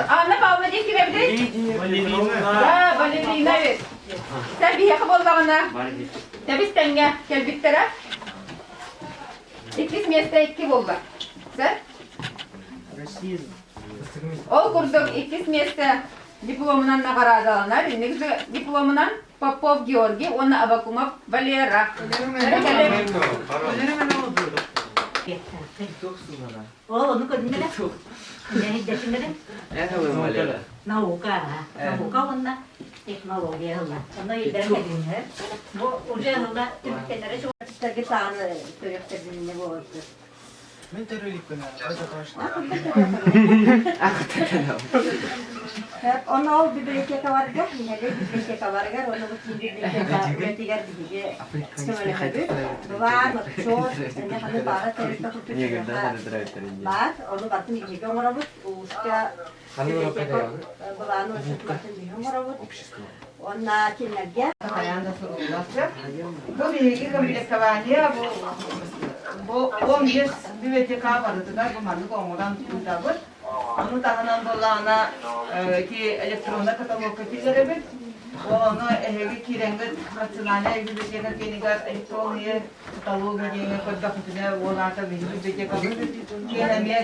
Анна Павловна диэн ким эбитий? Да, балерина эбит. Сэ биһиэхэ буоллаҕына тэбис тэҥҥэ кэлбиттэрэ. Иккис миэстэ икки буолла. Сэ? Ол курдук иккис миэстэ дипломунан наҕараадаланар. Инник дипломунан Попов Георгий уонна Абакумов Валера. Ол ону көрүннэрэ. Үлэһиттэсиҥэрэ. Наука, наука уонна технология ылла. Онно өйдөрө кэлиннэр. Бу уже ылла түмүктэнэрэ чугастарга сааны төрүөхтэрбинне буоларбыт. Мен төрөлүкпүн Ону ол библиотекаларга, нэһилиэк библиотекаларыгар, уонна бу киин библиотека үлэтигэр биһиги көмөлөһөбүт. Былаан, отчуот, эмиэ ханнык баара тэрилтэ курдук баар. Ону барытын биһиги оҥоробут. Улууска библиотека былааны отчуотун барытын биһиги оҥоробут. Уонна кинилэргэ Хайаан да суруллар. Бу биһиги комплектование бу бу 15 библиотека барытыгар бу маннык оҥорон ыытабыт. Ону таһынан буоллаҕына ити электроннай каталогка киллэрэбит. Ол ону эһиги киирэҥҥит национальнай библиотека киинигэр электронные каталоги диэҥҥэ көрдөххүтүнэ уол аата биһиги библиотекабыт киэн эмиэ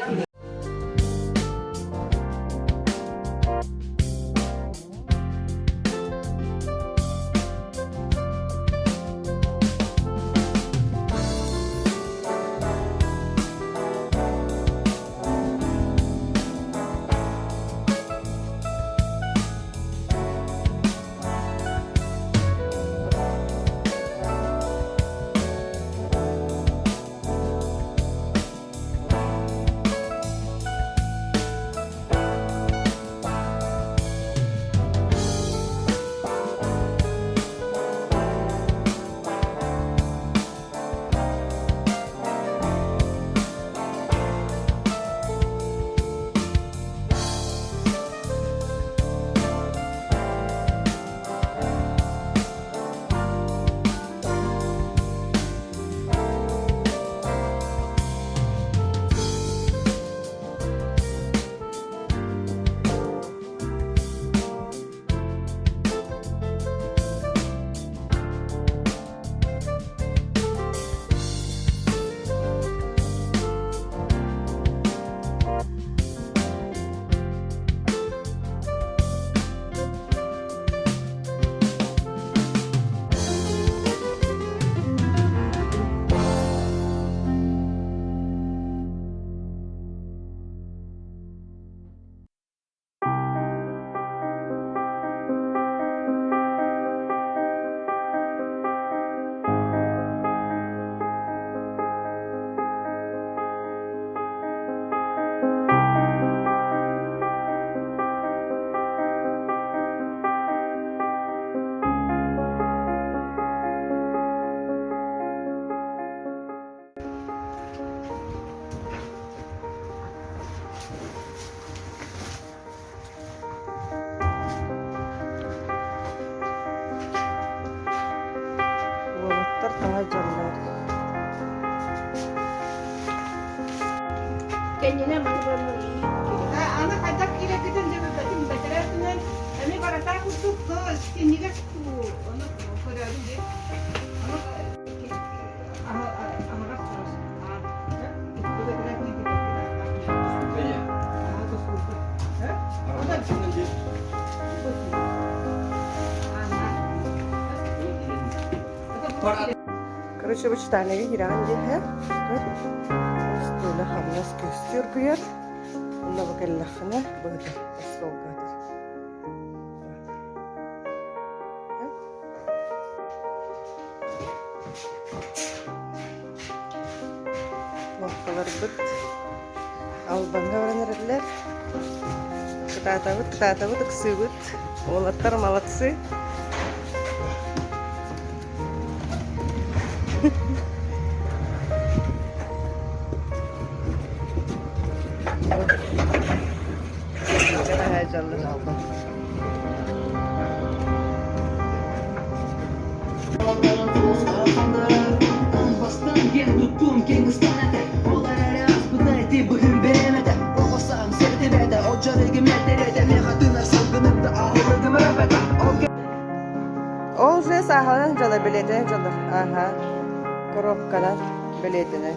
Уолаттар таһа дьоннор. Аны хайдах киирэргитин дьэ бэтэрээсинэн эми баратаа курдук синньигэс ону көрөөрү дии. Ону аһаҕас турар. Короче, бу читальныйга киирэҕин диэхэ. Остуола хамнас күөстүү оргуйар. Онно бу кэллэххинэ быһыта остуолга атар. Лоҥколорбут Албаҥҥа баран эрэллэр. Кытаатабыт, кытаатабыт, ыксыыбыт. Уолаттар молодцы. сылдьаллар, бэлиэтэнэ сылдьаллар. Аха. Коробканан бэлиэтэнэ.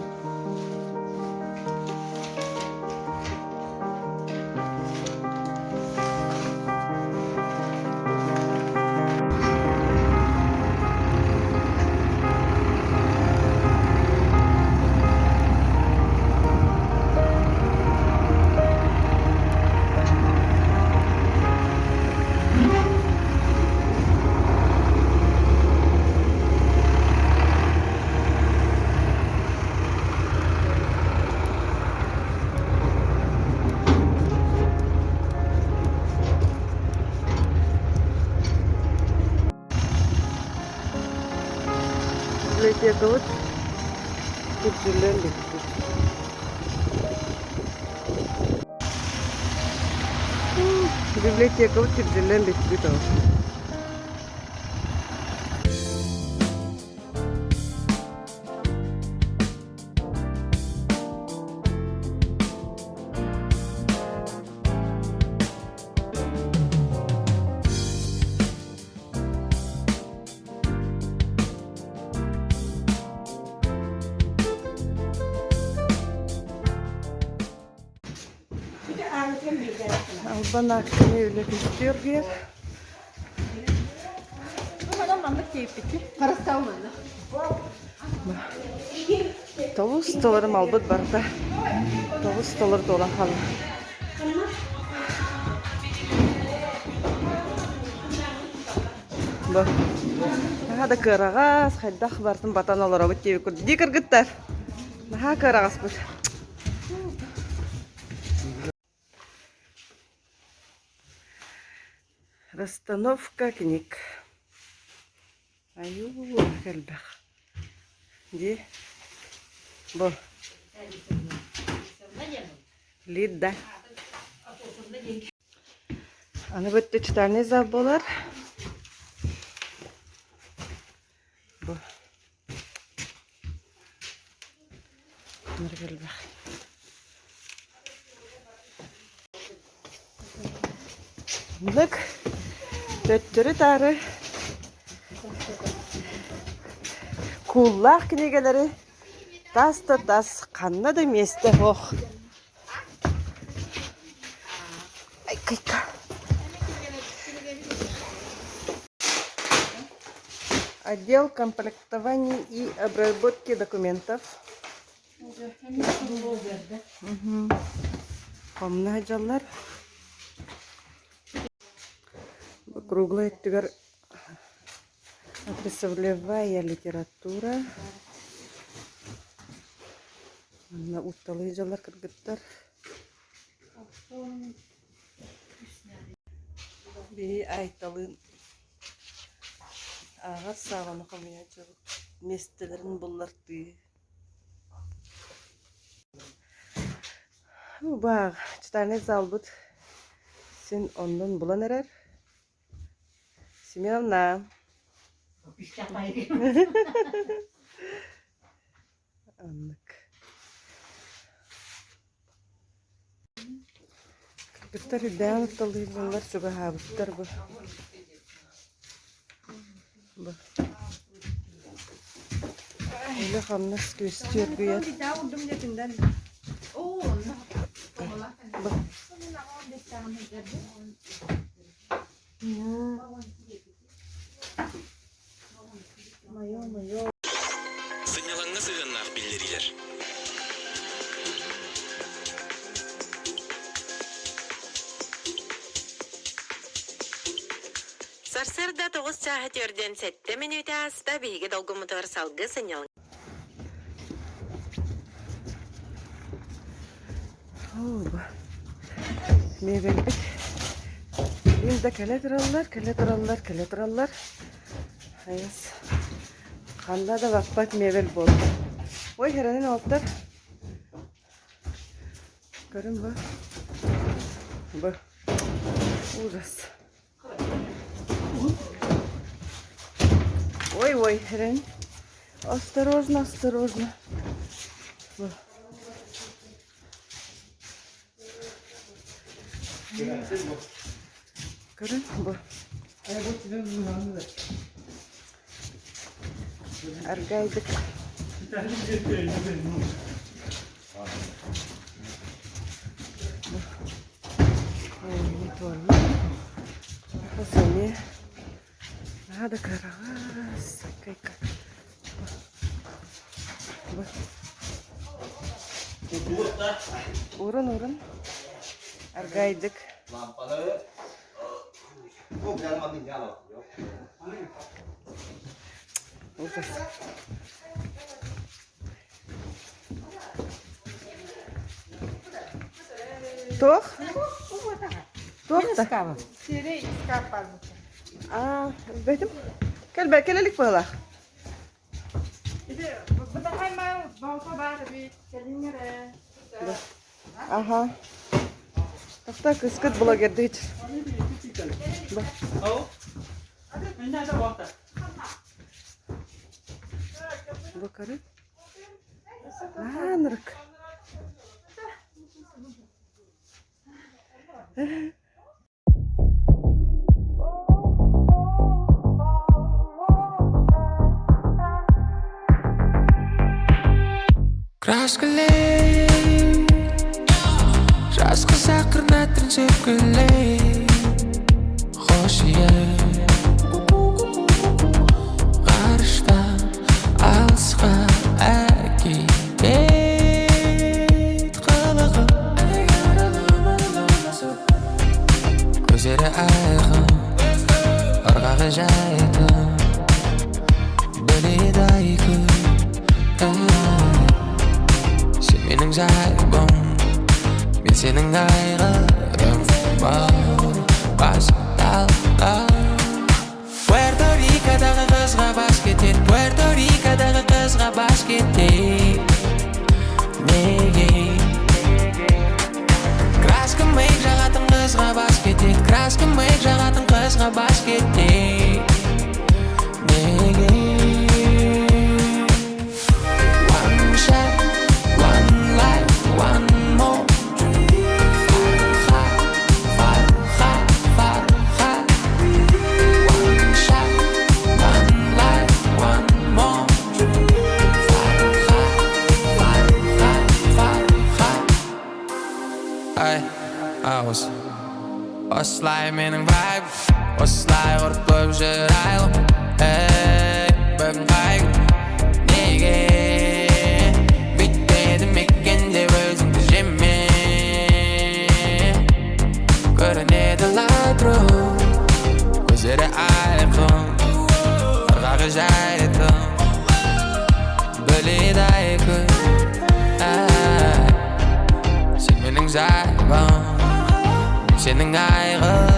Библиотекабыт күрдьүллэн бүппүт. Библиотекабыт күрдьүллэн бүппүт ол. Албан акцияны үлэ күстүөр биэр. Тобус толору малбыт барда. Тобус толору туолан хаалла. Бу. Наһаа да кыараҕас, хайдах бартын батан олоробут диэбит курдук. Дии кыргыттар. Наһаа кыараҕаспыт. Расстановка книг. Айуу, элбэх. Дии. Бу. Лида. Аны бүттү читальный зал буолар. Бу. Элбэх. Лык төттөрү-таары кууллаах кинигэлэри тас да тас ханна да миэстэ суох. Отдел комплектования и обработки документов. Хомна дьаллар. Круглай өттүгэр Отраслевая литература. Манна утталыы дьаллар кыргыттар. Биһи Айталыын ааҕар сааланы хомуйа сылдьабыт. Миэстэлэрин буллартыы. Баах, читальный залбыт син оннун булан эрэр. Семеновна. Оннук. Кыргыттар үрдээн оттолуйдулар, чугаһаабыттар бу. Бу. Үлэ-хамнас күөстүү оргуйар. Бу. Сынньалаҥҥа сыһыаннаах биллэриилэр. Сарсыарда тоҕус чааһы түөрдүөн сэттэ мүнүүтэ ааста, биһиги долгуммутугар салгыы сынньалаҥ. Миэбэлбит Им да кэлэ тураллар, кэлэ тураллар, кэлэ тураллар. Айас ханна да баппат миэбэл буолла. Ой, хэрэнин оттор. Көрүн бу. Бу. Ужас. Ой, ой, хэрэн. Осторожно, осторожно. Бу. Көрүн бу. Аргайдык. Туолла. Наһаа да кыараҕас кайка. Урун урун. Аргайдык. Ужас. Туох? Туох да? Аа, бэтим. Кэлбэ, кэлэлик быһалаах. Аха. Тохта кыскыт блогердыч. Бакары. Аанырык. Краскалей, Жас қыз ақырын әтірін сөпкілей Хош иіс Ғарыштан алысқа әкетет қылығы Көздері айқын, ырғағы жайтын Бөледі ай күн. Сен менің жайбым, мен сенің айғырым. Басталды. Пуэрто Рикадағы қызға бас кетеді, Пуэрто Рикадағы қызға бас кетеді. Неге? Краска мейк жағатын қызға бас кетеді, краска мейк жағатын қызға бас кетеді. Неге? One shot, one life, one more. Фарха, фарха, фарха. One shot, one life, one more. Фарха, фарха, фарха. Ай, ауыз. Осылай менің вайб, осылай құрып қойып жүр айлым. Ей, бүгін қай күн? Неге бүйтпедім екен деп өзіңді жеме. Көрінеді Lightroom, көздері айқын, ырғағы жайтын, бөледі ай күн. Ай, сен менің жайбым, мен сенің айғырым.